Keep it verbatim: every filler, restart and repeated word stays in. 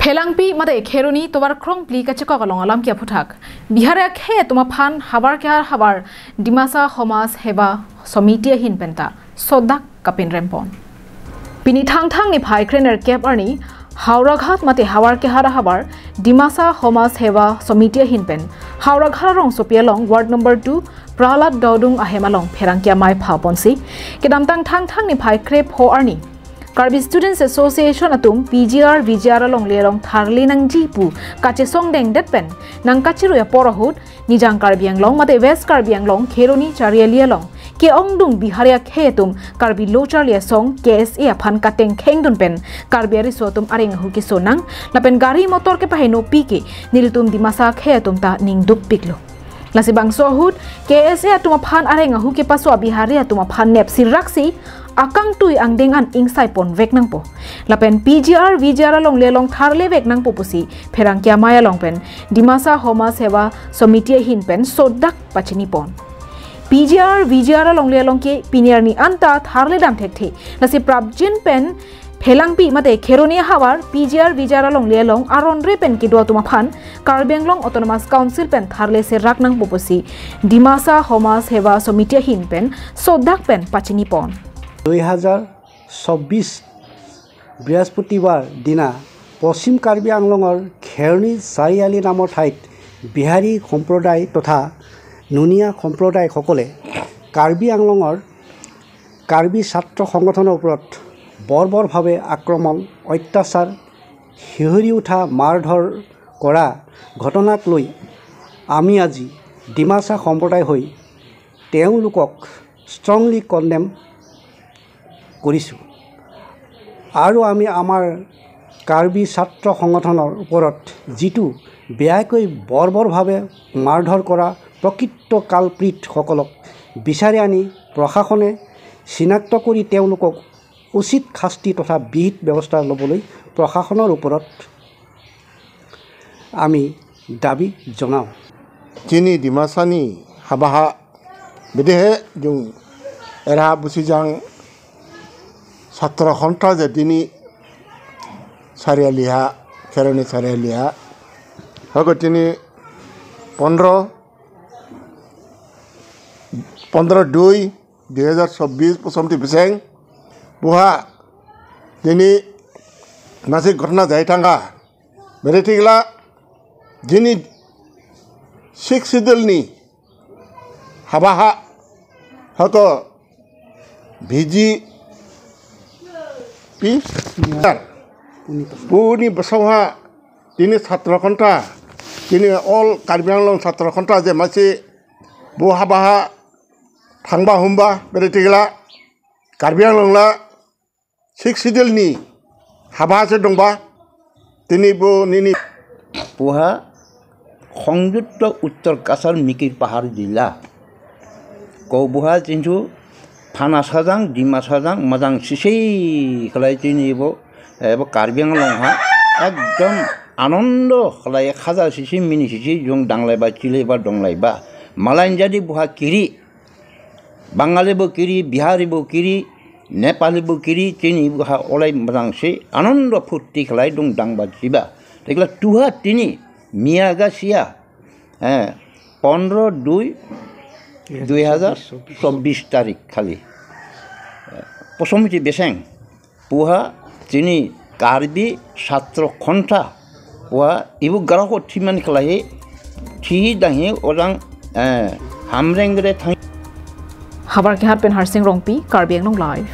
Phelangpi mate Kheroni tovar krongphli kachekok along alam ke aphuthak. Bihari akhei atum aphan havar kehar havar Dimasa Homaj Seva Samiti ahin penta sodak kapinrempon. Pini Thangthang niphai krenerkep arni Howraghat mate havar kehar havar Dimasa Homaj Seva Samiti ahin pen Howraghat arongsopi along ward number two Prahlad Daodung ahem along pherangke amei phaponsi kedamtang Thangthang niphai krepho arni Karbi Students Association atum P G R V G R alongle along tharle nangji pu kachesong dengdet pen nangkachirui apor ahut Nijang Karbi Anglong mate West Karbi Anglong Kheroni Chariali along ke-ongdung Bihari akhei atum Karbi Lo Charli Asong K S A aphan katengkhengdun pen Karbi ariso atum areng ahu keso nang lapen gari motor kepahenopi ke nelitum Dimasa akhei atum ta ningdukpiklo. Lasi bangso ahut K S A atum aphan areng ahu kepaso a-Bihari atum aphan nepsi raksi akangtui angdeng an ingsai ponvek nangpo. Lapen P G R V G R alongle along tharlevek nangpo pusi pherangke amei along pen Dimasa Homaj Seva Samiti ahin pen sodak pachinipon. P G R V G R alongle along ke pini arni anta tharledam thekthe. Lasi prapjin pen Phelangpi mate Kheroni havar P G R V G R alongle along aronre pen kedo atum aphan Karbi Anglong Autonomous Council pen tharle serak nangpo pusi Dimasa Homaj Seva Samiti ahin pen sodak pen pachinipon. দুই হাজাৰ চৌব্বিছ বৃহস্পতিবাৰ দিনা পশ্চিম কাৰ্বি আংলঙৰ খেৰণি চাৰিআলি নামৰ ঠাইত বিহাৰী সম্প্ৰদায় তথা নুনীয়া সম্প্ৰদায়সকলে কাৰ্বি আংলঙৰ কাৰ্বি ছাত্ৰ সংগঠনৰ ওপৰত বৰ্বৰভাৱে আক্ৰমণ, অত্যাচাৰ, শিহৰি উঠা মাৰধৰ কৰা ঘটনাক লৈ আমি আজি ডিমাচা সম্প্ৰদায় হৈ তেওঁলোকক ষ্ট্ৰংলি কণ্ডেম কৰিছোঁ। আৰু আমি আমাৰ কাৰ্বি ছাত্ৰ সংগঠনৰ ওপৰত যিটো বেয়াকৈ বৰ্বৰভাৱে মাৰধৰ কৰা প্ৰকৃত কালপ্ৰিটসকলক বিচাৰি আনি প্ৰশাসনে চিনাক্ত কৰি তেওঁলোকক উচিত শাস্তি তথা বিহিত ব্যৱস্থা ল'বলৈ প্ৰশাসনৰ ওপৰত আমি দাবী জনাওঁ। Chini Dimasa ni habaha bedehe jung era busijang satra khonta je dini sarialiha keroni sarialiha hogo chini pondro pondro dui dui hajar chobis pusomti biseng buha dini masih ghotona jai thangka. Beri thikla jini Sixth Schedule ni habaha hako B G P puni basauha tini satro khonta tini all Karbi Anglong satro khonta je masi bo habaha thangba humba beri thikla Karbi Anglong la Sixth Schedule ni haba se dongba tini bo nini puha Khongjutto Uttor Kachar Mikir Pahar Jilla ko buha chinchu phana sajang dima sajang majang sisi khalai chini bo ebo Karbi Anglong ha ekdom anondo khalai khaja sisi mini sisi jung danglaiba chilaiba donglaiba malain jadi buha kiri Bangali bo kiri, Bihari bo kiri, Nepali bo kiri, chini bo ha olai majang si, anondo phutti khalai dungdang ba jiba. Thikla tuha tini, miya ga sia, eh, pondro dui, dui hajar chobis tarik khali. Eh, posomiti beseng. Puha chini Karbi satro khonta puha ibu garako thiman kalahi thi danghi orang eh, hamreng gede thang. Habar kehat pen Harsing Rongpi, Karbi Anglong Live.